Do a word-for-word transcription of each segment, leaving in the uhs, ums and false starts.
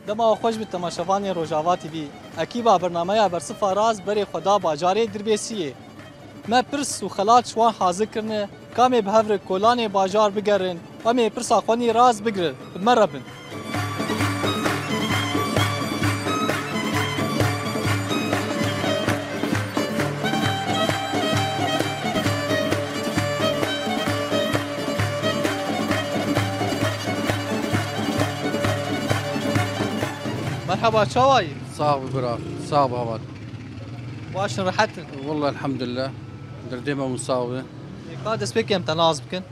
Dema we xweş bi temaşevanên Rojava T V. Ekîba bernameya Bersifa Rast berê xwe da bajarê Dirbêsiyê. Me pirs û xelat ji wan hazir kirine, kamê bi hev re kolanê bajar bigerin, em ê pirsa xwe nî rast bigirin. Bi me re bin. Merhaba, çawa yî? Sax bi bira, sax bi heval. Baş in, rehet in? Wallah elhamdulillah. Derdê me hûn sax be. Ê, ka destpêkê em te nas bikin?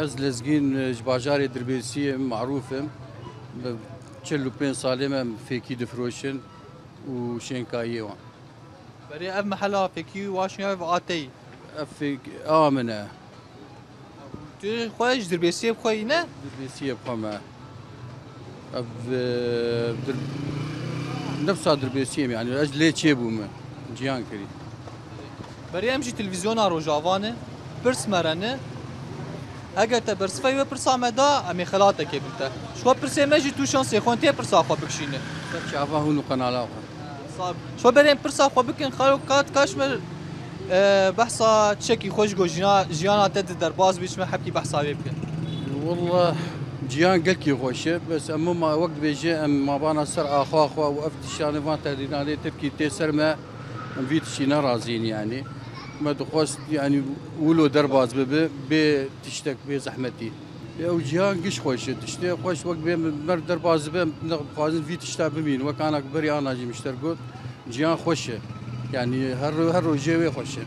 Ez Lezgîn, e, ji bajarê Dirbêsiyê me, marûf im. Bi çil û pênc salê me em fêkî difiroşin û şênkayiyê wan. Berê ev mehela fêkî û waşinya ev a te yî? Ev fêk-, a min e. Tu xwe ji Dirbêsiyê bi xwe yî ne? Dirbêsiyê bi xwe me. Ev, e, dir-, nefsa Dirbêsiyê me, yanî ez lê çêbûme. Ciyan kirî. Berê em jî televîzyona Rojava ne, pirs me re ne. Heger te bersivayî wê pirsa me da, em ê xelatekê bin te. Ji xwe pirsê me jî tu şansê xwe tê pirsa xwe bikişîne. Ser çava hûn û qenala xwe. Sağ ol. Ji xwe berê em pirsa xwe bikin, xalo kat kaş me, e, behsa çekî xwe ji go jina-, jiyana te di derbas bî, ji me hepkî behsa wê bikin. Wallah, ciyan gelkî xweş e, bes em ma wek dibêje em mabana ser axa xwe û ev tiştanê van terînanê tirkî tê ser me. Em vî tiştî nerazîn, yanî me dixwest, yanî wilo derbas bibe bê tiştek, bê zehmetî. Ew cihan giş xweş e, tiştê xweş wek bê mer derbas dibe, em dixwazin vî tişta bimîn. Wek ana ku berî ana jî mişter got, cihan xweş e. Yanî her ro-, her rojê wê xweş e.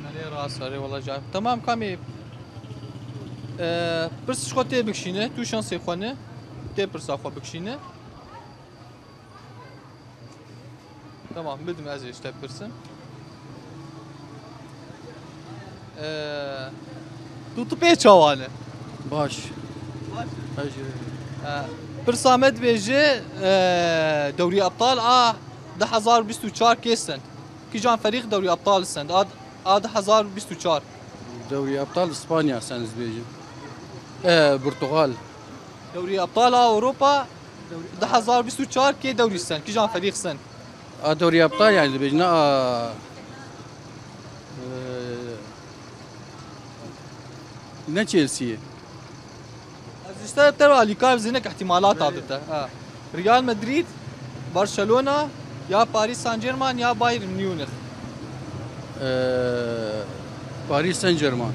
Erê rast, erê wela can. Temam kamî, e, pirs ji xwe tê bikişîne, tu şansê xwe ne, tê pirsa xwe bikişîne. Tamam, bidim ez ê ji te pirsim. Ee, tu, tu pê çawa ne? Baş. Baş. Baş. Ee, pirsa me dibêje, ee, dewrî ebtal a du hezar bîst û çar kê send? Kîjan ferîq dewrî ebtal send? A, a du hezar bîst û çar. Dewrî ebtal Spanya send dibêje. Ee, Portugal. Dewrî ebtal a Ewropa du hezar bîst û çar kê dewrî sen, kîjan ferîq sen? A dewrî ebtal yani dibêjin, a, e, ne Chelsea'yê. Ez işte te alîkar zinek ihtimalata dite. Ha. Real Madrid, Barcelona, ya Paris Saint-Germain, ya Bayern Munich. Ee, Paris Saint-Germain.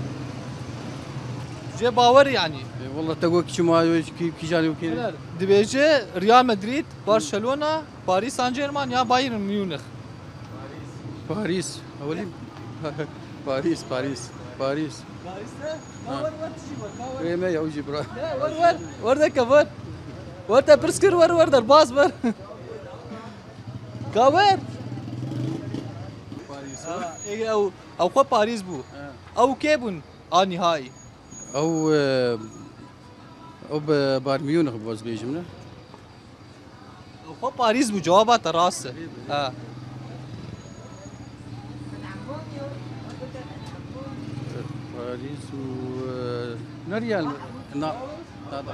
Jê bawer yani. E, wallah te got çima ki, ki canî ki. Dibêje Real Madrid, Barcelona, Paris Saint-Germain ya Bayern Munich. Paris. Ewilî. Paris, Paris, Paris. Paris ne? Ha. Ka wer wer tişî wer, ka wer. Ê me ya jî bira. Ne, wer wer. Wer de ke wer. Wer te pirs kir, wer wer derbas wer. Ka wer. Paris. Ha, ê, ew, ew xwe Paris bû. Ha. Ew kê bûn? A nihayî. Ew, e, ew bi Bayern Munich bi ez bêjim ne? Ew xwe Paris bû, cewaba te rast e. Ha. Paris û, e, ne Real? Na, na, na.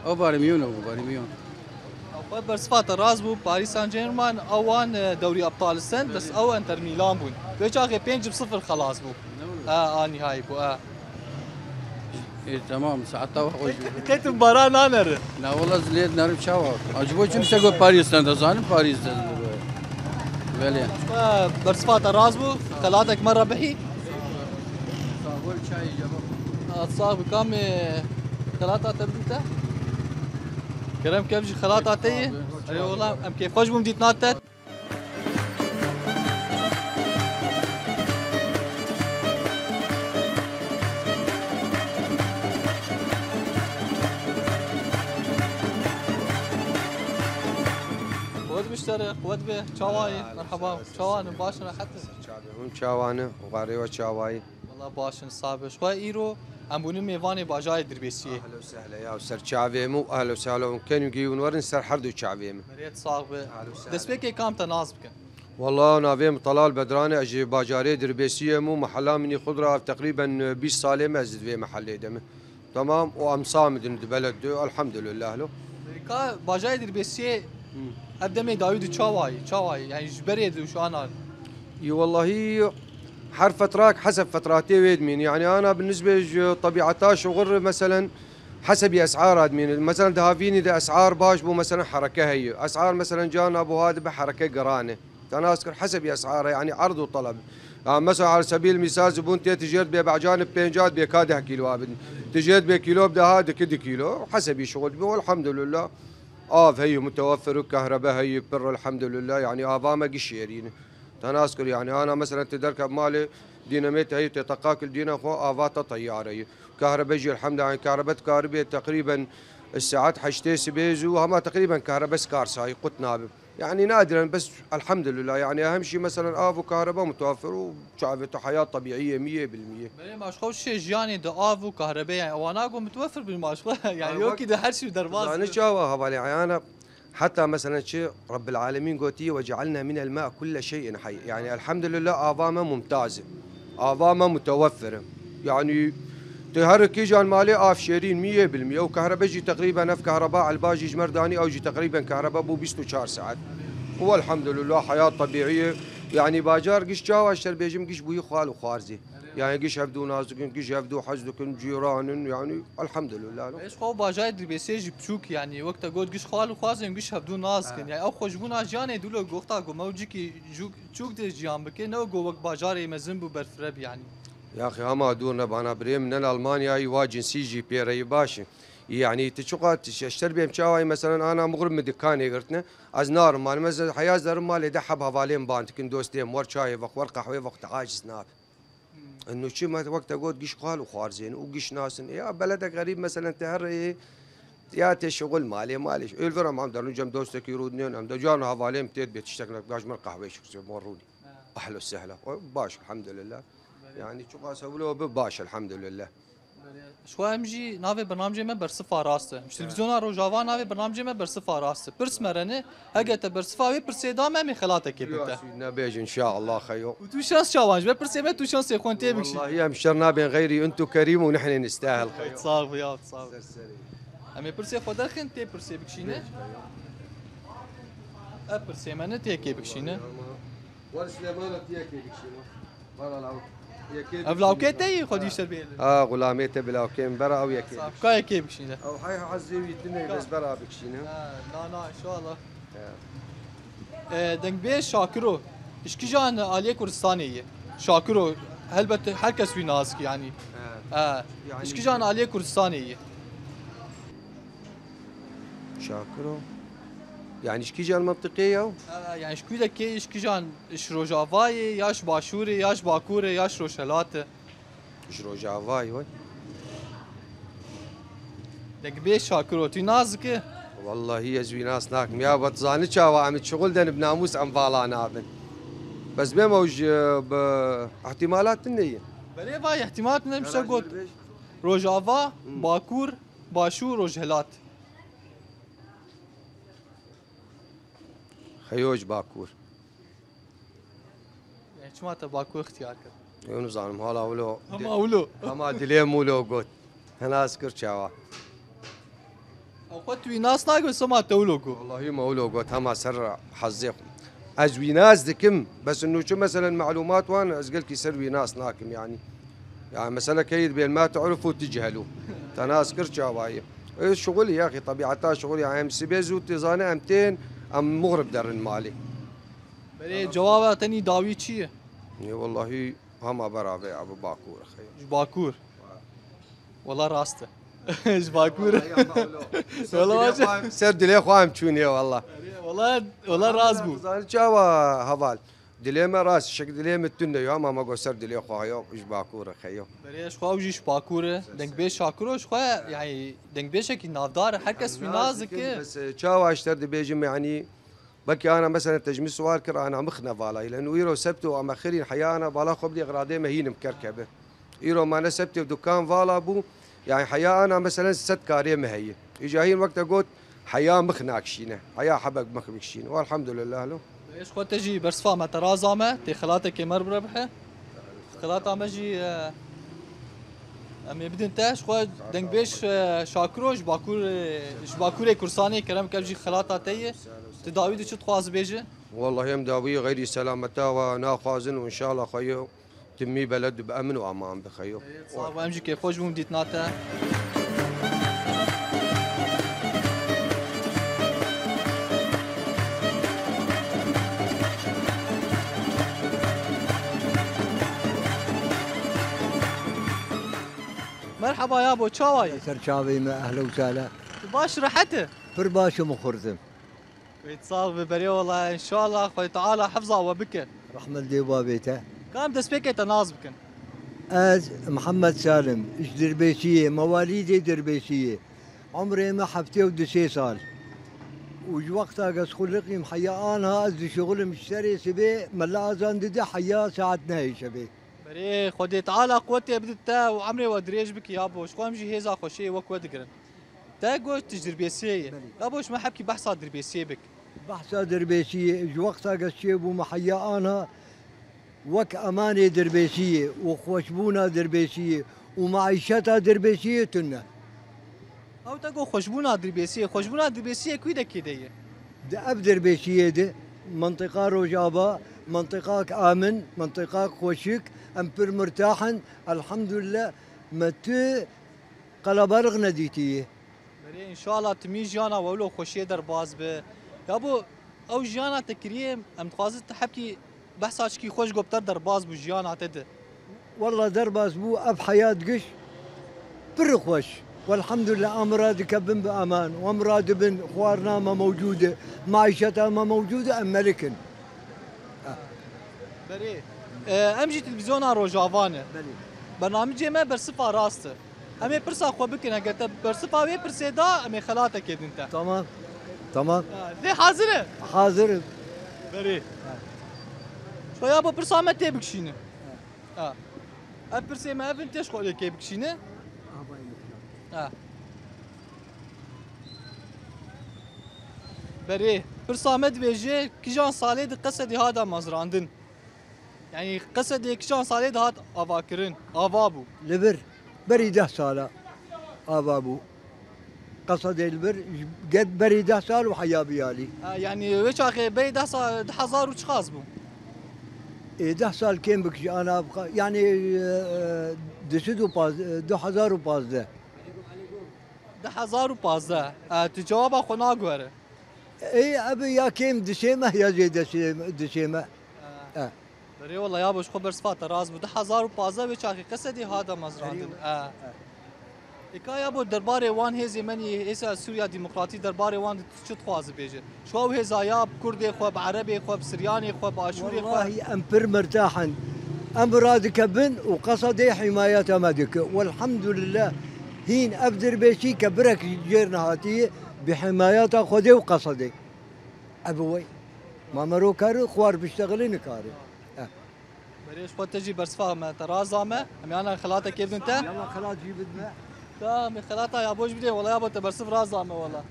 Ew Bayern Munich bû, Bayern Munich. Xwe bersiva te rast bû, Paris Saint-Germain, ew wan, e, dewrî ebtal send, bes ew Inter Milan bûn. Vê çaxê pênc bi sifir xelas bû. Ne wilo? E, a nihayî bû, e. Ê, temam, saeta we xweş bû. Ketim bara naneri. Na, wala ez lê nerim çawa. A, ji bo çi mişte got Paris send, ez zanim Paris send. Belê. Xwe bersiva te rast bû, xelatek me re bihî. Sax bol, çayê cevap. Sax bi kamê xelata te bidî te? Kerem kev ji xelata te yê? Erê wala, em kêfxweş bûn dîtina te. Quwet biştere, quwet be, çawayî, merhaba, çawanî, baş in, rehet in? Çawanî, hûn çawanî, xwarê we çawayî? Wela baş in, sax be. Ji xwe îro em bûne mêvanê bajarê Dirbêsiyê. Ehlo sehle ya ser çavê min û ehlo sehlo hûn kenû gî hûn werin ser her du çavê min. Berêt sax be. Ehlo sehle. Destpêkê kam te nas bikin? Wela navê min Talal Bedran e, ez ji bajarê Dirbêsiyê me û mehela min î xwe dira ev teqrîben bîst salê me ez di vê mehelê de me. Tamam, û em samidin di beled de, elhamdülillah lo. Ka bajarê Dirbêsiyê ev demê dawî di çawa ye? Çawa ye? Yani ji berê di şu an an. Î wellahî her fetrak heseb fetratê wê dimîn. Yani ana bi nisbê ji tebiata şuxul re, meselen, hesebî es'ara dimîn. Meselen, di havînî de es'ar baş bû, meselen, hereke heye. Es'ar, meselen, carna buha dibe hereke giran e. Te nas kir hesebî es'ara, yani erd û taleb. Ya mesela, ala sebîl mîsal, zibûn tê tijêr dibê be'canê pênca dibê ka deh kîlo abin. Tijêr dibê kîlo bi deha diki di kîlo. Hesebî şuxul dibê, elhamdülillah. Av heyî, muteweffir û kehrebe heyî, pir, elhamdülillah. Yani ava me giş şêrîn e. Te nas kir, yani ana mesela te derke malê dînemê te heyî, te teqakil dîne xwe, ava te teyare ye. Kehrebe jî elhamdülillah, yani kehrebe dikaribê teqrîben saet heştê sibê zû, hema teqrîben kehrebe skar sayî qut nabe. Yani nadiren, bes elhamdülillah. Yani hem jî mesela av û kahreba mutewefir û çavê tu heyat tebîî ye, mî ye, bil mî ye. Belê, ma ji xwe şê jiyanê di av û kahrebe, yani ewana go mutewefir bin ma ji xwe. Yani yok ki de her şey derbas. Zani çawa hevalê ayana, heta mesela çi Rabbil Alemin gotiye, "Ve cealna minel ma kulle şeyin hay." Yani elhamdülillah, ava me mumtaz e. Ava me muteweffir e. Yani tu her kîjan malê av şêrîn mî ye, bil mî ye. Ew kehrebe jî teqrîben, ev kehreba elba jî ji me re danî, ew jî teqrîben kehrebe bû bîst û çar saet. Û elhamdülillah, heyat tebîî ye. Yani bajar giş çawa ji te re bêjim, giş bûyî xal û xwarzê. Yani giş hevdû nas dikin, giş hevdû hez dikin, cîran in, yani elhamdülillah. Ji xwe bajarê Dirbêsiyê jî piçûk, yani wek te got giş xal û xwarzê, giş hevdû nas dikin. Yani ew xweşbûna jiyanê dûlo goxta ku me û cîkî jûk çûk de jiyan bike, ne ku wek bajarê mezin bû berfireh bî yani. Yaxî hema dûr ne bana birê min, ne li Almanyayî wa cinsî jî pê re yî baş e. Yani tu çiqa tu şeşter bêm çawayî, meselen ana mixrib min dikanê girtine, ez narim malê, mesela heya zerim malê de heb hevalên ban dikin, dostê min, wer çayê vex, wer qehwê vex, te aciz nabe. Nû çi me wek te got giş xal û xwarzên û giş nasin. Ya belede xerîb, meselen te her rê ya tê şuxul malê, malê. Êl vir em, em derûn cem dostekî rûdinên, em de can hevalê min tê dibê tiştek ne, baş min qehwê şikirse, me rûnî. Ehlo sehla. O, baş, elhamdülillah. Yani çiqas hewlo bi baş, elhamdülillah. Ji xwe em jî navê bernamcê me Bersifa Rast e. Ji televîzyona Rojava navê bernamcê me Bersifa Rast e. Pirs me re ne, hege te bersifa wê pirsê da me, em ê xelatekê bide. Nebêj inşallah xeyo. Û tu şans çawan ji ber pirsê me, tu şansê xwe tê bikişî. Wallahî em şer nabên xeyrî, intu kerîm û nihne nistahil xeyo. Sağ ol ya, sağ ol. Ser serê. Em ê pirsê xwe derxin, tê pirsê bikişîne. Ev pirsê me ne, tê kê bikişîne. Wer Silêmana tiyekê bikişîne. Valla law. Yekê bikişîne. Ev lawkê te yî xwedî ser bêle. Ha, xulamê te bi lawkê min bera ew yekê. Saf, ka yekê bikişîne. Ew hay hazê wî tune, bes bera bikişîne. Ha, na, na, inşallah. Ya. E, dengbêj Şakiro, ji kîjan aliyê Kurdistanê ye? Şakiro, helbet her kes wî nas dike yani. Ha. Ha. Yani ji kîjan aliyê Kurdistanê ye? Şakiro. Yani ji kîjan mentiqê ye? Ha, yani ji kî de kê, ji kîjan, ji Rojavayê, ya ji Başûrê, ya ji Bakurê, ya ji Rojhelatê? Ji Rojavayê we. Dengbêj Şakiro, tu nas dike? Wallahî ez wî nas nakim. Ya, we dizanî çawa em şixul den bi namûs em vala nabin. Bes bêm ew ji bi ihtimalat tune ye. Belê, va ihtimalat tune, em şe got. Rojava, Bakur, Başûr, Rojhilat. Xeyo ji Bakur. E, çima te Bakur ixtiyar kir? Ew nizanim, hala wilo. Hema wilo. Hema dilê min wilo got. Hena ez kir çawa. Ew xwe tu wî nas nake, sema te wilo got. Wallahî me wilo got, hema ser hazê xwe. Ez wî nas dikim, bes nû çi meselen malûmat wan, ez gelkî ser wî nas nakim yani. Ya mesela keyî dibên ma te'rifu techelû. Te nas kir çawa ye. E, şixulî yaxî, tebiata şixulî ya, em sibê zû tê zane em tên, em muxrib derin malê. Belê, cewaba tenî dawî çi ye? Ê, wellahî hema berave ya, bi Bakur xeyo. Ji Bakur. Wela rast e. Ji Bakur. Wela dilê xwe em, ser dilê xwe em çûnê wela. Wela, wela rast bû. Zanî çawa heval? Dilê me rast, şek dilê me tune yo, ama me got ser dilê xwe yo, ji Bakur e xeyo. Berê ji xwe ew jî ji Bakur e. Dengbêj Şakiro ji xwe, yani dengbêjekî navdar e, her kes wî nas dike. Bes, e, çawa ji te dibêjim, yani, belkî ana mesela te ji min sual kir, ana mixne vala. Leno îro sebt û em xirîn heya ana vala xwe bidê xiradê me hînim kerkebe. Îro mane sebtê dukan vala bû. Yani heya ana meselen sed karê me heye. Îca hîn wek te got heya mix nakişîne. Heya hebek mix bikişîne. Û elhamdülillah lo. Ji xwe te jî bersifa me te raza me. Tê xelatekê me re birebhe. Xelata me jî, e, Em ê bidin te, ji xwe dengbêj, e, Şakiro ji Bakur, e, ji Bakurê Kursanê, kerem ke ev jî xelata te ye. Tu dawî de çi dixwazî bêje? Wallahî em dawî xeyrî selameta we naxwazin û înşallah xweyo timî beled bi emin û aman bixeyo. Sax be, em jî kêfxweş bûn dîtina te. Merhaba yabo, çawa yî? Ser çavê me, ehla û sehla. Tu baş, rehet î? Pir baş im û xurt im. Wê sax be berê wela, înşallah Xwedê Teala hifza we bike. Rehmet lê babê te. Ka em destpêkê te nas bikin. Ez Mihemed Salim, ji Dirbêsiyê, mewalîdê Dirbêsiyê. Umrê me heftê û du sê sal. Û ji wexta ke ez xuliqîm heya anha ez dişuxilim ji serê sibê, mela ezan dide heya saet nehê şevê. Berê Xwedê Teala quwetê bide te û emrê we dirêj bike yabo. Ji xwe em jî hêza xweşiyê wek we digirin. Te got tu ji Dirbêsiyê yî. Belê. Yabo ji me hebkî behsa Dirbêsiyê bik. Behsa Dirbêsiyê, ji wexta ke ez çêbûme heya anha wek emanê Dirbêsiyê û xweşbûna Dirbêsiyê û maîşeta Dirbêsiyê tune. Ew te got xweşbûna Dirbêsiyê. Xweşbûna Dirbêsiyê ku de kê de ye? Di ev Dirbêsiyê de, mintiqa Rojava, mintiqak amin, mintiqak xweşik, em pir mirtah in, elhamdulillah, me tu qelebalix nedîtiye. Berê, înşallah timî jiyana we wilo xweşiyê derbas be. Yabo, ew jiyana te kiriye, em dixwazin tu hebkî behsa çikî xweş got bi te derbas bû jiyana te de. Walla derbas bû, ev heyat giş pir xweş. Welhamdulillah, em radikevin bi eman, em radibin, xwarina me mewcûd e, maîşeta me mewcûd e, em melik in. Berê, e, em jî televîzyona Rojava ne. Belê. Bernamicê me bersifa rast e. Em ê pirsa xwe bikin, eger te bersifa wê pirsê da, em ê xelatekê din te. Tamam. Tamam. Ha, lê hazir e? Hazir im. Berê. Ha. Şoya bo pirsa me tê bikişîne. Ha. Ha. Ev pirsê me ev in, tê ji xwe lê kê bikişîne. Ha. Berê, pirsa me dibêje, kijan salê di Qesedê hat damezrandin? Yanî Qesedê kijan salê de hat avakirin, ava bû? Li vir, berî deh sala ava bû. Qesedê li vir, ger berî deh sal û heya biyalî. Ha, yanî wê çaxê berî deh sal, du hezar û çiqas bû? Ê, deh sal kêm bikişî, ana, yanî, e, e, du sed û pazdeh, du hezar û pazdeh. Du hezar û pazdeh. E, tu cewaba xwe naguhere. Ê, ebi ya kêm dişê me ya jê dişê me, dişê me. E. E. Berê wela yabo ji xwe bersifa te rast bû. Du hezar û pazdeh wê çaxê Qesedê hat damezrandin. Berê wela. E. E. Ê ka yabo derbarê wan hêzê me nî, hêza Sûriya Demokratî derbarê wan de tu çi dixwazî bêje? Ji xwe ew hêza ya bi Kurdê xwe, bi Erebê xwe, bi Siryanê xwe, bi Aşûrê xwe. Wellahî em pir mirtah in. Em radikevin û Qesedê hîmayeta me dike. Welhamdulillah hîn ev Dirbêsî ke birek jêr nehatiye bi hîmayeta Xwedê û Qesedê. Ev wey. Ma mero kar xwar biştexilî nikare. Eh. Berê ji xwe te jî bersifa me te raza me. Em yana xelatekê bidin te. Yalla xelat jî bidme. Tamam, xelata yabo jî bidê, wela yabo te bersiv raza me wela.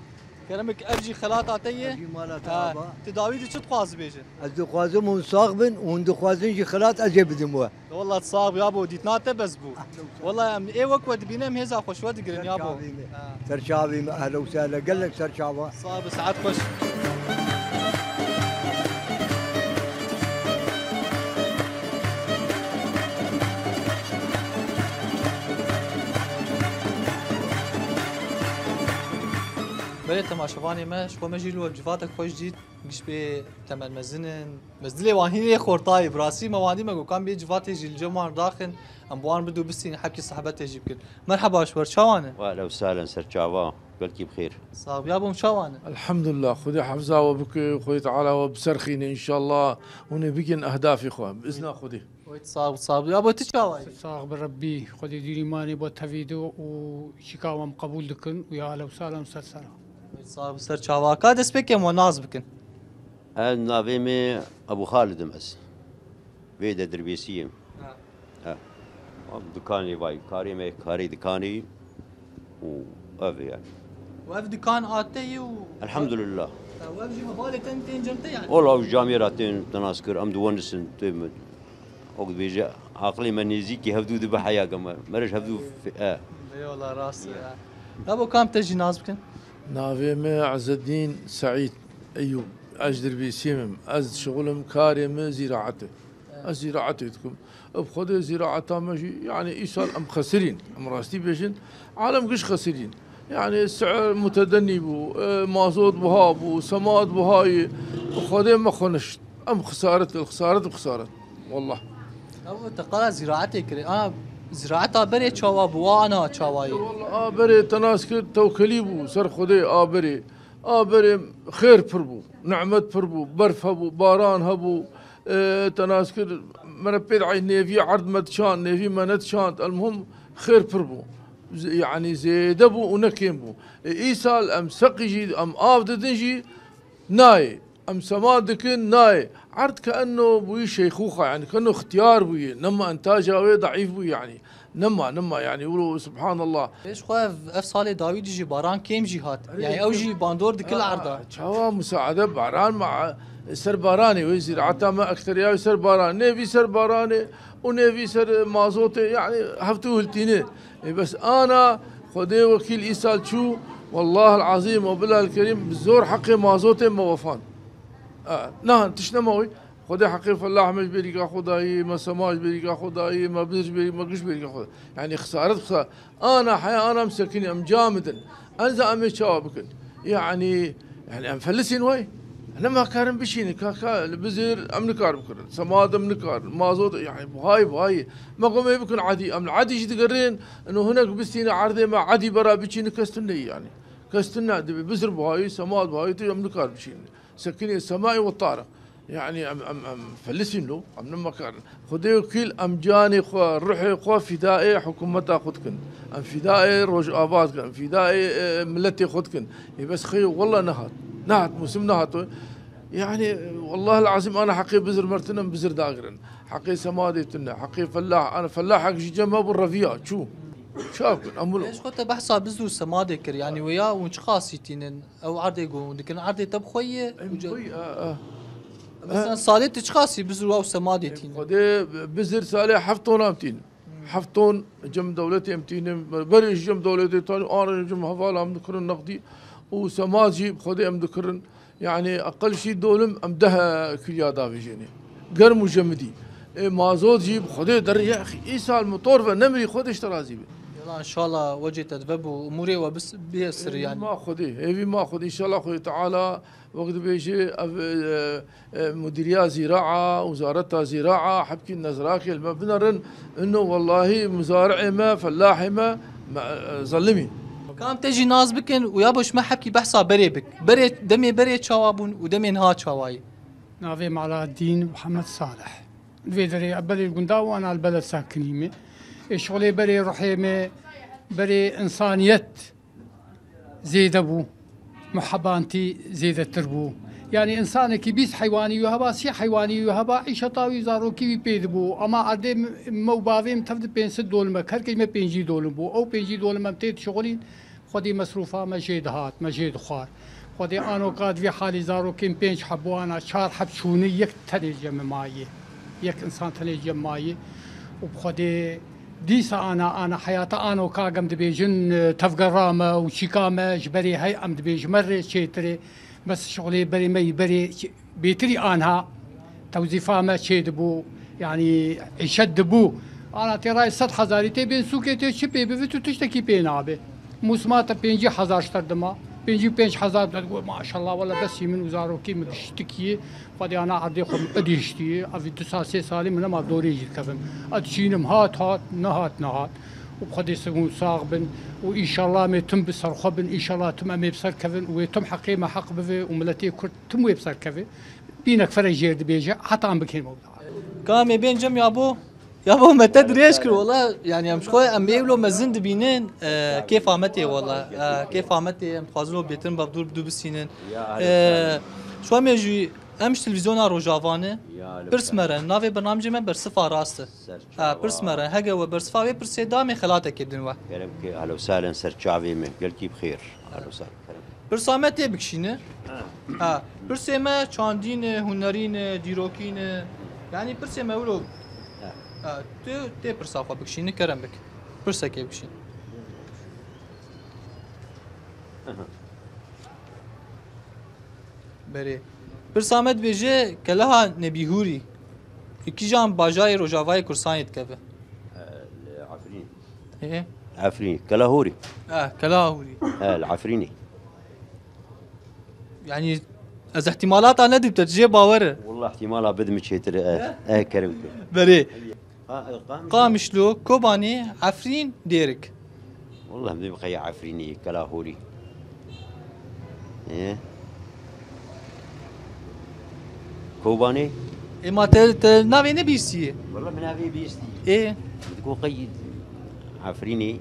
Keremik ev jî xelata te ye. Ev jî mala te aba. Tu dawî de çi dixwazî bêje? Ez dixwazim hûn sax bin, hûn dixwazin jî xelat ez ê bidim we. Wela sax bî yabo, dîtina te bes bû. Wela em ê wek we dibîne em hêza xwe ji we digirin yabo. Ser çavê me. Ha. Ser çavê me, ehla û sehla, gelek ser çava. Sax bî, saet xweş. Belê temaşevanê me, ji xwe me jî li we bi civatek xweş dît, giş bê temel mezin in, mez dilê wan hînê xortayî, bi rastî me wan dî me got, kan bê civatê jî li cem wan daxin, em bi wan bidû bistînin, hebkî sehbetê jî bikin. Merheba, ji ber çawan e? Ehla û sehla, ser çava, gelkî bi xêr. Sax bî, ya bo em çawan e? Elhamdulillah, Xwedê hefza we bike, Xwedê Teala we biserxîne, înşallah hûn ê bigin ehdafê xwe, bi izna Xwedê. Wê sax bî, sax bî. Ya bo tu çawa yî? Sax bi Rebbî, Xwedê dîrîmanê bo tevî de û şika wan qebûl dikin û ya ehla û sehla ser sera. Wê sax bî, ser çava. Ka destpêkê em we nas bikin. Ez navê me Ebû Xalid im ez. Vê de Dirbêsiyê im. Ha. Ha. Em dikanê vay, karê me, karê dikanê û ev e yani. Û ev dikan a te ye û Elhamdulillah. Ha, û ev jî hevalê te tên cem te yani. Ola ew camêra tên tenas kir, em diwenisin, tê min. Wek dibêje, aqilê me nêzîkî hevdû dibe heya gama. Me re ji hevdû fe-, e. Eyvallah, rast e. Ya bo kam te jî nas bikin? Navê me Ezeddîn Seîd Eyûb. Ez ji Dirbêsiyê me. Ez dişixulim, karê min zîraet e. Ez zîraetê dikim. Bi Xwedê zîraeta me jî, yanî îsal em xesirîn. Em rastî bêjin. Alem giş xesirîn. Yanî si'ir mutedennî bû, e, mazot buha bû, semat buha yê. Bi Xwedê me xwe nişt. Em xisaret, li xisaret, bi xisaret. Wallah. Ew te qala zîraetê kirê. A, zîraeta berê çawa bû, a ana çawa yê? Wallah, a berê te nas kir, tewkelî bû, ser Xwedê a berê. A berê xêr pir bû, nimet pir bû, berf hebû, baran hebû, e, te nas kir, me re pê de nêvî erd me diçand, nêvî me nediçand, elmuhim xêr pir bû. Z-, yanî zêde bû û ne kêm bû. E, îsal em seqî jî, em av didin jî nayê. Em sema dikin nayê. Erd ke enno bûyî şeyxûxa, yanî ke enno xtiyar bûyî. Nema entaja wê daîf bûyî yanî. Nema, nema, yanî wilo, subhanallah. Pêş xwe ev, ev salê dawî de jî baran kêm jî hat. Erê, yanî ew kêm. Jî bandor dikil Aa, erda. Çawa musaade baran ma, ser baranê wê zîraeta me ekteriya wê ser baran. Nêvî ser baranê û nêvî ser mazotê, yanî hevtû hiltîne. E, bes ana Xwedê wekîl îsal çû, wallahil azîm we bilal kerîm, bi zor heqê mazotê me wefan. E, nihan tişt nema wî. Xwedê heqê fellah me ji bêrîka xwe dayî, me sema ji bêrîka xwe dayî, me bizir ji bêrî, me giş bêrîka xwe dayî. Yanî xisaret xisa-, ana heya ana em sekinî, em camidin. Enza em ê çawa bikin? Yanî, yanî em felisîn wey. Nema karin bişînin, ka, ka, li bizir em nikar bikirin. Semad em nikar, mazot, yanî buhayî, buhayî. Me gomê bikin edî, em li edî jî digerin, ino hinek bistîne erdê me edî bera biçîne kes tune yanî. Kes tune dibe bizir buhayî, semad buhayî tu em nikar biçînin. Sekinê semayî we tariq. Yanî em, em, em felisîn lo, em nimekarin. Xwedê wekîl em canê xwe, ruhê xwe fîdayê hikûmeta xwe dikin. Em fîdayê Rojava dikin, em fîdayê, e, miletê xwe dikin. Ê bes xêyo wela nehat. Nehat, mûsim nehat. Yanî, wellahil azîm ana heqê bizir mertin em bizir dagirin. Heqê semadê tune, heqê fellah, ana fellahek ji cem me bû reviya, çû. Çav kin, em wilo. Pêş xwe te behsa bizir û semadê kir, yanî wêya hûn çi qasî tînin? Ew erdê ku hûn dikin, erdê te bi xwe ye? Em û ce-, xwe, a, a. Mesela, a, salê tu çiqasî bizir û ew semadê tîne? Xwedê bizir salê heft ton em tînin. Hmm. Heft ton cem dewletê em tînin. Berê ji cem dewletê tanî, an re cem hevala em dikirin nexdî. Û semad jî bi Xwedê em dikirin. Yanî eqel jî dolim em deh kîlya davêjênê. Germ û jemidî. Ê mazot jî bi Xwedê derê ya, îsal motor ve nemirî, Xwedê ji te razî be. Yala, înşallah wecê te dibe bû, umûrê we bis-, biyesir Ê, yanî. Ma Xwedê, êvî ma Xwedê. Înşallah Xwedê Teala wek dibêje ev, e, e, Mudîriya Zîraa, Wezareta Zîraa, hebkî nezrakê li me binerin. Ino wellahî muzari'ê me, fellahê me, me, e, zelimîn. Kam te jî nas bikin û ya bo ji me hebkî behsa berê bik. Berê, demê berê çawa bûn û demê niha çawa ye? Navê me Alaaddin Muhammed Salih. Vê derê berê gunda û ana li beled sakinî me. Ê şixulê berê ruhê me, berê însaniyet zêde bû. Muhebantî zêdetir bû. Yanî însanekî bîst heywanî wî heba, sî heywanî wî heba, îşeta wî, zarokî wî pê dibû. Ama erdê m-, me û bavê min tev di pênc sed dolime, her key me pêncî dolim bû. Ew pêncî dolim em tê dişixulîn, Xwedê mesrûfa me jê dihat, me jê dixwar. Xwedê anoka di vî halî zarokên pênc heb bû, ana çar heb çûne, yek tenê cem me maye. Yek însan tenê cem maye. Û bi Xwedê dîsa ana, ana heyata anoka gem dibêjin, e, tevgera me û çîka me ji berê hey em dibêjin me rê çêtirê. Bes şixulê berê me yî berê ç-, bêtirî anha tewzîfa me çê dibû, yanî îşet dibû. Ana tê rayê sed hezarî tê bên sûkê tê çi pê bivî tu tiştekî pê nabe. Mûsima te pêncî hezar ji te dima, pêncî û pênc hezar de digot, maşallah, wele besî min û zarokê min giştikî, Xwedê ana erdê xwe min qedîştî, evî du sal sê salî min nema dorê jî dikevim. Ez diçînim, hat hat, nehat nehat. Û bi Xwedê sing û sax bin û înşallah em ê tim bi ser xwe bin, înşallah tim em ê bi ser kevin û wê tim heqê me heq bive û miletê Kurd tim wê bi ser keve. Bînek fere jêr dibêje, heta em bikên mewda. Ka em ê bên cem ya bo, ya bo me te dirêj kir wala, yanî em ji xwe em ê wilo mezin dibînin, e, kêfa me tê wala, e, kêfa me tê, em dixwazin o bêtir bevdûr bi dû bisînin. Ya, E, ahlan. Şu em ê jî, em ji televîzyona Rojava ne, Ya, pirs me re, navê bernamecê me Bersifa Rast e. Serçava. Ha, pirs me re, hege we bersifa wê pirsê da, em ê xelatekê bidin we. Kerem ke, ahlen we sahlen, serçavê me, gelkî bi xêr. Ahlen we sahlen, kerem. Pirsa me tê bikişîne. Ha. Ha, pirsê me çandî ne, hunerî ne, dîrokî ne. Yanî pirsê me wilo. Ha. Ha, tu tê pirsa xwe bikişînî, kerem bik. Pirsekê bikişîn. Berê. Pirsa me dibêje Keleha Nebîhûrî. Li kîjan bajarê Rojavayê Kurdistanê dikeve? Li Efrînê. Ê? Efrînê. Kelahûrî. Eh, Kelahûrî. He, li Efrînê. Yani ez ihtimalata nedim te, tu jê bawer e. Wallah ihtimala bidim çêtir e. Eh, kerem ke. Berê. Ha, e, Qam-, Qamişlo, Kobanê, Efrîn, Dêrik. Wallah, min qey Efrînê, Kelahûrî. Ê? Kobanê? Ê, ma te, te navê nebîstiye? Wallah, min navê bîstiye. Ê? Min digo qey Efrînê.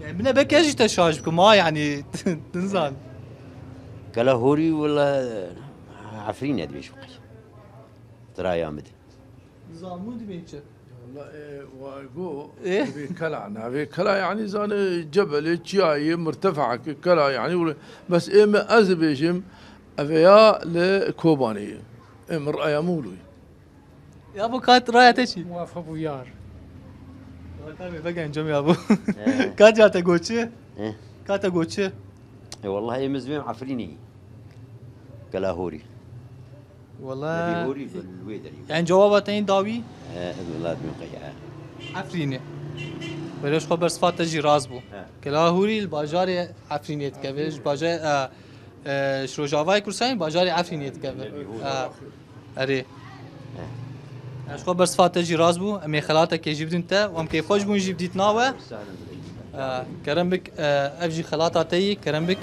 E, min e belkî ez jî te şaş bikim, ha, yani, nizan. Kelahûrî, wallah, Efrînê dibêjim qey. Diraya min de. Zamû dibê çi? Wala, e, wa go, Ê? Vê kela, navê kela, yani, zane cebelê, çiyayê, mirtefeakê, kela, yani, wile, bes ê me ez dibêjim, ev ya li Kobanê ye. Ê min raya min wilo ye. Ya bu kat raya te çi? Muwafık uyar. Wala karê vegencem ya bu. He. Kat ya te goçi? He. Kat te goçi? E, wallahi ê min zibêm Efrînê. Kelahûrî. Wala. Nebîhûrî li wê derê. Yani cevaba te yên dawî? He, ez wela dibêm qey, he. Efrînê. Wele ji xwe bersiva te jî rast bû. He. Kelahûrî li bajarê Efrînê dikeve. Ji bajarê, e, e, ji Rojavayê Kurdistanê bajarê Efrînê dikeve. Nebîhûrî. E, erê. He. Ji xwe bersiva te jî rast bû. Em ê xelatekê jî bidin te. Em kêfxweş bûn jî bi dîtina we. Ee, kerem bik, ee, ev jî xelata te yî, kerem bik.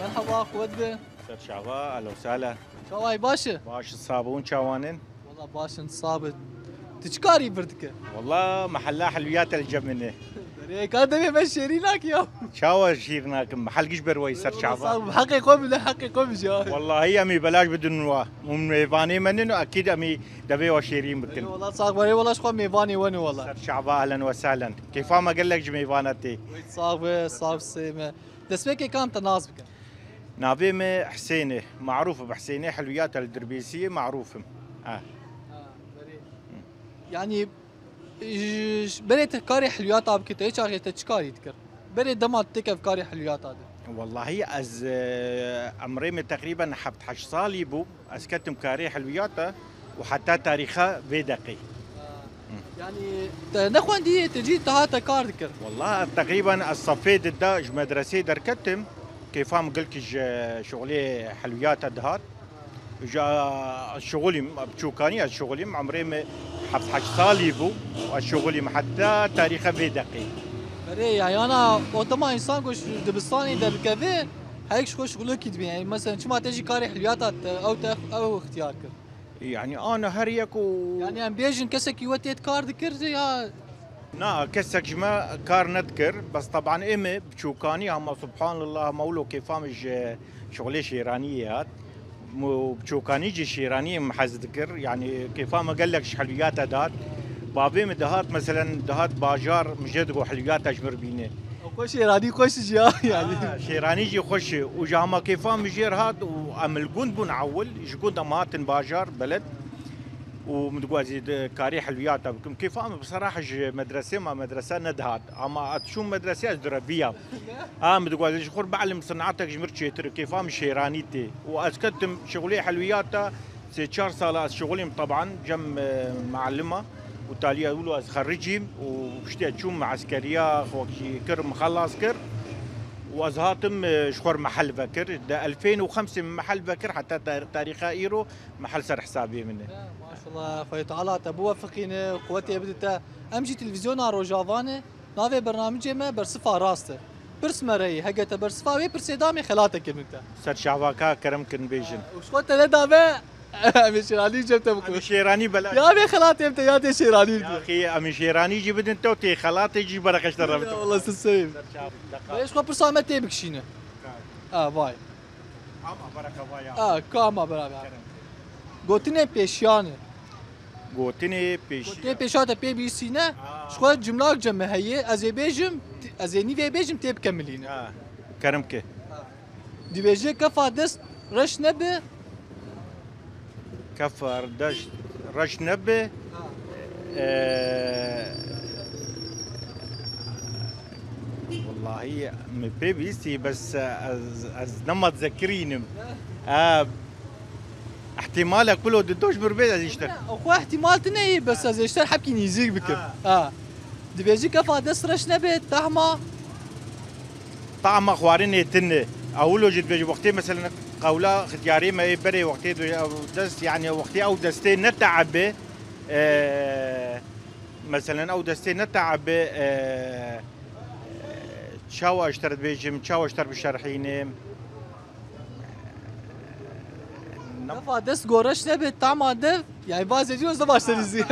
Merhaba, quwet be. Ser çava, ehlen we sehlen. Çawayî baş e? Baş, sağ bûn, çawanin? Wala baş in, sağ be. Tu çi karî vir dike? Wala mehella helwiyat el cemine. Derê ka demê me şêrî nakî ya. Çawa şîr nakim? Hel giş ber wayî ser çava. Sağ ol. Heqê xwe bide, heqê xwe bije. Wallahî em ê belaş bidin wa. Hûn mêvanê me nin û ekîd em ê devê wa şêrîn bikin. Wala sağ ol, wala ji xwe mêvanê we ne wala. Ser çava, ehlen we sehlen. Kêfa me gelek ji mêvana tê. Wê sağ be, sağ be sê me. Destpêkê kam te nas bikin? Navê me Husên e. Marûf im Husên e. Helwiyata li Dirbêsiyê marûf im. Ha. Ha, berê. Yani, Ji, ji, berê te karê helwiyata bikî, te çaxê te çi karî dikir? Berê dema te têkev karê helwiyata de? Wallahî ez, e, emrê min teqrîben heft heşt salî bû. Ez ketim karê helwiyata û heta tarîxa vê deqê. Ha. Hı. Yani te nexwendî, te cî te hate kar dikir? Wallah teqrîben ez sefê dida ji medresê derketim. Kêfa min gelkî ji şixulê helwiyata dihat. Ji, ez şixulîm, bi çûkanî ez şixulîm, emrê min heft heşt salî bû, ez şixulîm heta tarîxa vê deqê. Berê, ya, yana o dema însan ku ji dibistanê derdikeve, heyek ji xwe şixulekî dibîne. Yani, mesela, çima te jî karê hilwiyata te, ew te, ew ixtiyar kir? Yani, ana her yek û Yani, em bêjin kesekî we tê kar dikir ya? Na, kesek ji me kar nedikir. Bes teban ê me bi çûkanî hema subhanallah, hema wilo kêfa min ji şixulê şêraniyê hat. Mu bi çûkanî jî şêraniyê min hez dikir. Yani kêfa me gelek ji helwiyata dihat. Bavê min dihat, meselen dihat bajar, min jê digot helwiyata ji min re bîne. Xwe şêranî xweş jî ya yani. Ha, şêranî jî xweş e. Û ji hema kêfa min jê re hat û em li gund bûn ewil. Ji gund em hatin bajar, beled. û min digot ez ê di karê helwiyata bikim. Kêfa min bi serah ji medresê me, medrese nedihat. Ama ez çûm medresê ez direviyam. Ha, min digot ez ji xwe re bilim sinetek ji min re çêtir. Kêfa min şêranî tê. Û ez ketim şixulê helwiyata sê çar sala ez şixulîm teban cem, e, mealima û taliya wilo ez xericîm û piştî ez çûm eskeriya xwekî kir, min xelas kir û ez hatim, e, ji xwe re mehel vekir. Di elfên û xemsê min mehel vekir heta tar-, tarîxa îro. Mehel ser hesabê min e. Ya, maşallah, Xwedê Teala te biwefiqîne, quwetê bide te. Em jî televîzyona Rojava ne, navê bernamicê me Bersifa Rast e. Pirs me re yî, heke te bersifa wê pirsê da, em ê xelatekê bidin te. Ser çava ka kerem kin bêjin. Û ji xwe te nedabe, em ê şêranî cem te bixwin. Em ê şêranî bela. Ya vê xelatê bide, ya tê şêranî bide. Yaxî, em ê şêranî jî bidin te û tê xelatê jî bereqeşte re bidin. Ya, wallah, siz sevîn. Ser çava. Bê ji xwe pirsa me tê bikişîne. Ha, vay. Ama bereka vaya. Ha, ka ama beraber. Kerem. Gotinê pêşiyan e. Gotinê pêşiyan. Gotinê pêşiyan te pê bîsîne. Ha. Ji xwe cimlak cem me heye. Ez ê bêjim, ez ê nîvê bêjim tê bikemilîne. Ha. Kerem ke. Ha. Dibêje kefa dest reş nebe. Kefa dest reş nebe. Ee, Wallahî min pê bîstî, bes ez, ez nema dizekirînim. Ee, Ihtimalek wilo di doş bir bê ez îşte. Xwe ihtimal tine yê, bes ez êşter hepkî nîzîk bikim. Ha. Ha. Dibêjî kefa dest reş nebe, tahma. Tama xwarinê tine. Ewilo jî dibêjî wextê mesela qewla xityarê me ê berê wextê du-, ew dest, yani wextê ew destê ne teabe, e, mesela ew destê ne teabe, e, çawa ji te dibêjim, çawa ji te bişerhînim. Kefa dest go reş nebe, tama dev. Yani va zêdî ne başte dizî.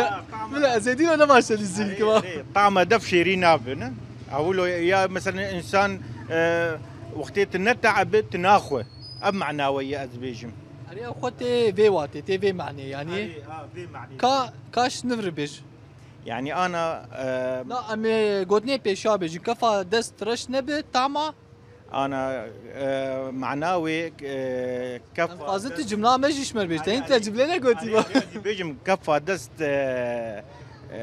Bila zêdî ne başte dizî ki va. Tama dev şêrîn nabe ne. Ewilo ya mesela insan, e, wextê tu ne teabe, tu naxwe. Ev mana we ye ez bêjim. Erê xwe tê vê watê, tê vê manê yani. Erê, ha, vê manê. Ka, kaş nivri bêj. Yani ana, e, Na, em ê gotinê pêşa bêjin. Kefa dest reş nebe, tama. Ana, e, mana wê, e, kefa. Em xwazin tu cimla me jî ji me re bêj. Te hîn te cimlê negotî ba. Bêjim kefa dest, e, e,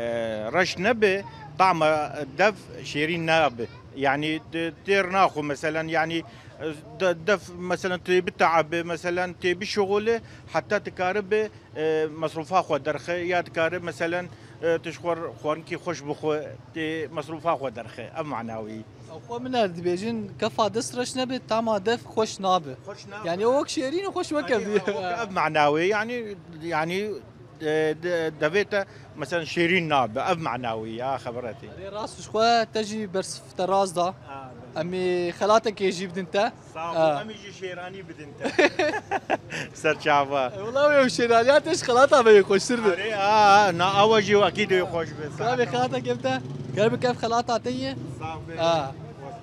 reş nebe, tama dev şêrîn nabe. Yani tê-, têr naxwe meselen, yani, e, de-, def meselen tê biteabe, meselen tê bişixule, heta dikaribe, e, mesrûfa xwe derxe, ya dikare meselen, e, tu ji xwe xwarinkî xweş bixwe, tê mesrûfa xwe derxe. Ev mana wî. Xwe min er dibêjin kefa dest reş nebe, tama dev xweş nabe. Xweş nabe. Yani o wek şêrîn û xweş wek ev diye. Wek ev mana wê, yani, yani, e, de-, devê te mesela şêrîn nabe. Ev mana wî ya xebera tê. Erê rast ji xwe te jî bersiv te rast da. Ha, belê. Em ê xelatekê jî bidin te. Sax bû, em ê jî şêranî bidin te. Ser çava. Wela wê şêraniya te ji xelata me yê xweştir be. Erê, a, na, awa jî wekî de xweş be. Sax be, xelata kevte. Gel bi kev xelata te ye. Sax be. A.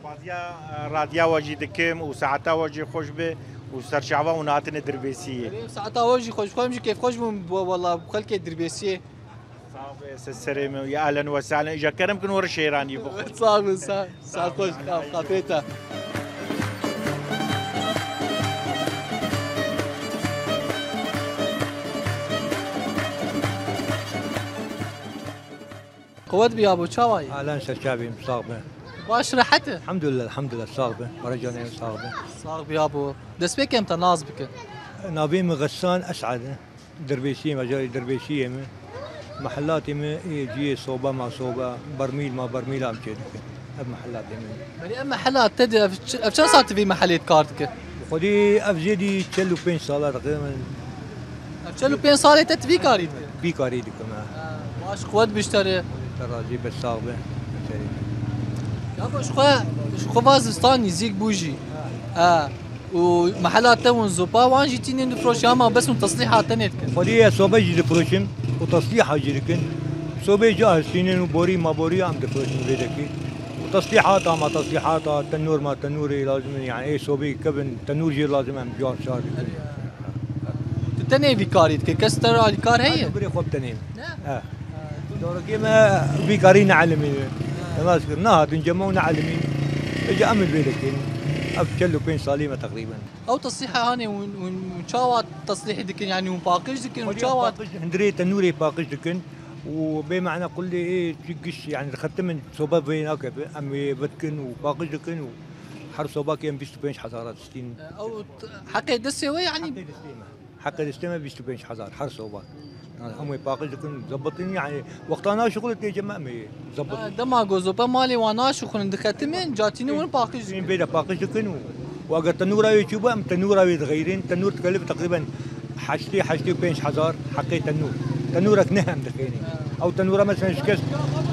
Spaziya, e, radiya we jî dikim û saeta we jî xweş be û ser çava hûn hatine Dirbêsiyê. Erê, saeta we jî xweş, xwe em jî kêfxweş bûn, wela xelkê Dirbêsiyê. Sax be, se-, serê min. Ya ehlen we sehlen. Îja kerem kin were şêranî bixwe. Sax bin, sax, sax xweş, xafê te. Qewet bi yabo, çawa yî? Alen serçavîm, sax be. Baş rehet e? Elhamdülillah, elhamdülillah, sax be. Para canê sax be. Sax bi yabo. Destpêkê em te nas bikin. Navê min Xesan Esad e. Dirbêsiyê me, carê Dirbêsiyê me. Mehelatê me ê ciyê soba ma soba, bermîl ma bermîla em çêdikin. Ev mehelatê me. Belê ev mehela te de ev ç-, ev çend sal tu vî mehelê kar dike? Xwedî ev zêdî çel û pênc sala dike min. Ev çel û pênc salê te tu vî karî dike? Vî karî dikim, he. Ha, baş quwet bişterê. Te razî be, sax be. Ya xwe, ji xwe, ji xwe va zivistan nîzîk bû jî. Ha. Û mehela te hûn zopa wan jî tînin difroşin, ama bes hûn teslîha tenê dikin? Xwedî ez sobe jî difroşim û teslîha jî dikin. Sobê cahil tînin û borî ma borî em difroşin vê dekî. Û teslîhata ma teslîhata, tenûr ma tenûrê lazim in, yani ê sobê kevin, tenûr jî lazim em car çar dikin. Tu tenê vî karî dike, kes te re alîkar heye? Birê xwe bi tenê. Ne? He. Dorokê me vî karî neelimîne. Dema ez kir, nehatin cem û neelimîn. Êca em li vê dikin. Ev çel û pênc salî me teqrîben. Ew teslîha hanê hûn, hûn, hûn çawa teslîhî dikin? Yanî hûn paqij dikin, hûn çawa? Paqij, hundirê tenûrê paqij dikin û bê mehna qulê ê çi giş, yanî dixetimin soba vê nakeve. Em wê vedikin û paqij dikin û her sobakê em bîst û pênc hezar distîn. Ew t-, heqê destê we yanî? Heqê destê me. Heqê destê me bîst û pênc hezar her soba. Em wê paqij dikin, zebitin, yani wexta naşixulin tê cem me em ê zebit. Ha, dema ku zope malê wan naşixulin dixetimin, catînin hûn paqij dikin. Bê de paqij dikin û, û eger tenûra wê çûbû, em tenûra wê dixeyrin. Tenûr dikelif teqrîben heştê, heştê û pênc hezar heqê tenûr. Tenûrek ne em dixeyrin. Ha. Ew tenûra mesela şikest,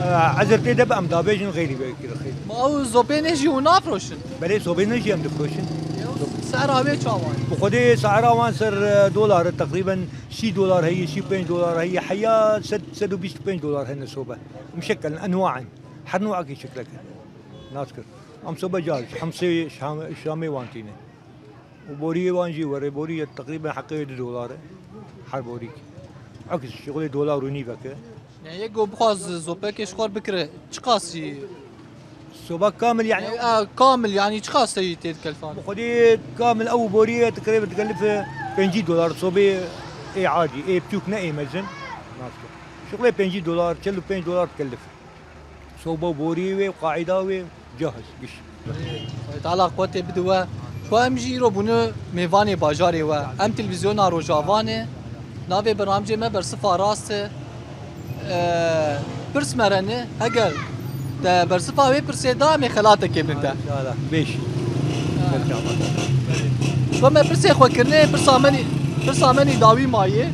e, ezir tê de be em davêjin xeyrî be. Ma ew zopê ne jî hûn nafroşin? Belê, zopê ne jî em difroşin. Sera wê çawa ye? Bi xwedê sera wan ser, e, dolar e, teqrîben sî dolar heye, sî û pênc dolar heye, heya sed, sed û bîst û pênc dolar hene sobe. Muşekkel, enwa in. Her nûekî şeklek e. Nas kir. Em sobe car, ji Hemsê, Şam-, Şamê wan tîne. Û boriyê wan jî were, borî ye teqrîben heqê du dolar e. Her borîk. Aks şixulê dolar û nîvek e. Yani yek ku bixwaz zopekê ji xwe bikire, çiqasî? Soba kamil yani. E, e, kamil yani çiqas tê dikelifan? Xwedê kamil ew borî ye, dikelif, dikelife pêncî dolar sobê ê adî, ê biçûk ne ê mezin. Şixulê pêncî dolar, çil û pênc dolar dikelif. Soba borî wê, qaîda wê, cahil, giş. Teala quwetê bide we. Xwe em jî îro bûne mêvanê bajarê we. Em televîzyona Rojava ne. Navê bernamcê me Bersifa Rast e. Ee, pirs me re ne. Heger te bersifa wê pirsê da, em ê xelatekê bin te. Înşallah. Beş. Ha. Xwe me pirsê xwe kirine, pirsa me nî, pirsa me nî dawî mayê.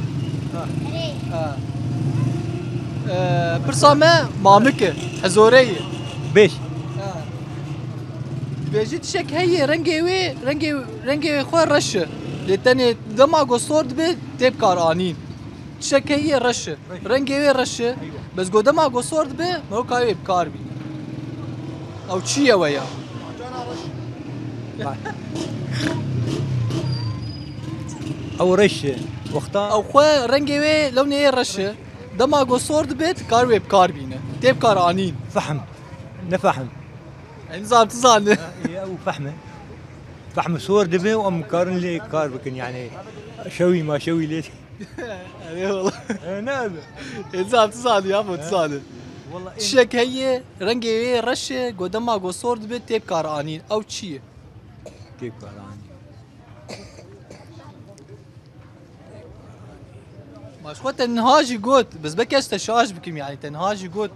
Ha. Ha. Ee, pirsa me mamik e, hezore ye. Beş. Ha. Dibêjî tişek heye, rengê wê, rengê, rengê wê xwe reş e. Lê tenê dema ku sor dibe, tê bi kar anîn. Tişek heye reş e. Rengê wê reş e. Bes ku dema ku sor dibe, me wê kayê wê bi kar bîne. Ew çi ye we ya? Ew reş e. Wexta ew xwe rengê wê lewnê yê reş e. Dema ku sor dibe, dikar wê bi kar bîne. Tê bi kar anîn. Fehm. Ne fehm. Em zam tu zane. Ew fehm e. Fehm sor dibe û em karin lê kar bikin yani. Şewî ma şewî lê. Eyvallah. E, ne abi? Êza tu zanî ya, tu zanî. Vallahi. Tişek heye, rengê wê reş e, ku dema ku sor dibe tê bi kar anîn. Ew çi ye? Tê bi kar anîn. Ma ji xwe te niha jî got, bes bes ez te şaş bikim yani, te niha jî got.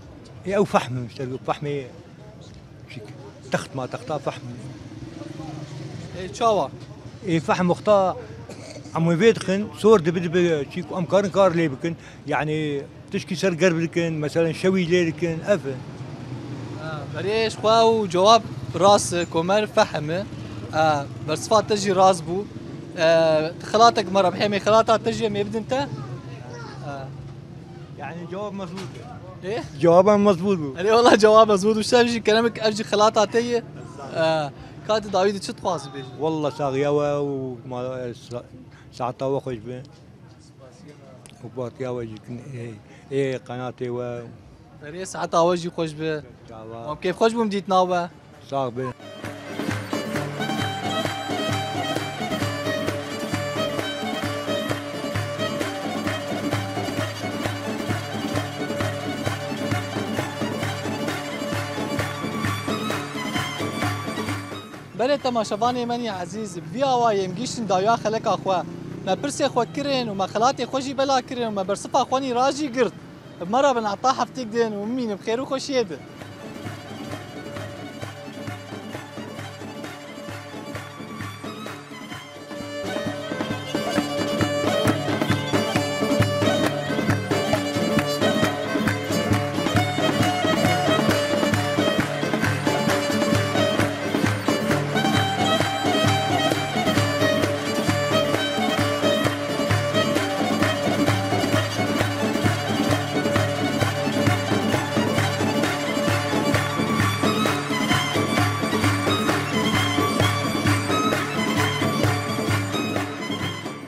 E, ew fehm e, işte, fehmê Çik. Text ma texta fehm. Ê, çawa? Ê, fehm wexta em wê vê dikin, sor dibi dibi çî ku em karin kar lê bikin. Yani tişkî ser germ dikin, meselen şewî lê dikin, ev e. Ha, berê ji xwe û cewab rast e, Komer fehm e. Ha, bersifa te jî rast bû. E, xelatek me re bihê, em ê xelata te jî em ê bidin te. Ha. Yani cevap mezbût. E? Cevabem mezbût bû. Erê, wala cevap mezbût bû. Şev jî kerem bike, ev jî xelata te ye. E, ka tu dawî de çi dixwazî bêjî? Walla saxiya we û ma-, sa-, saeta we xweş be. Û partiya we jî kin, ê, ê qenatê we. Erê, saeta we jî xweş be. Çawa. Em kêfxweş bûm dîtina we. Sax be. Belê temaşevanê me yê ezîz, bi vî awayê em gihîştin dawiya xeleka xwe. Me pirsê xwe kirin û me xelatê xwe jî bela kirin û me bersifa xwe nî ra jî girt. Bi me re bin heta heftêk din û bimînin bi xêr û xweşiyê de.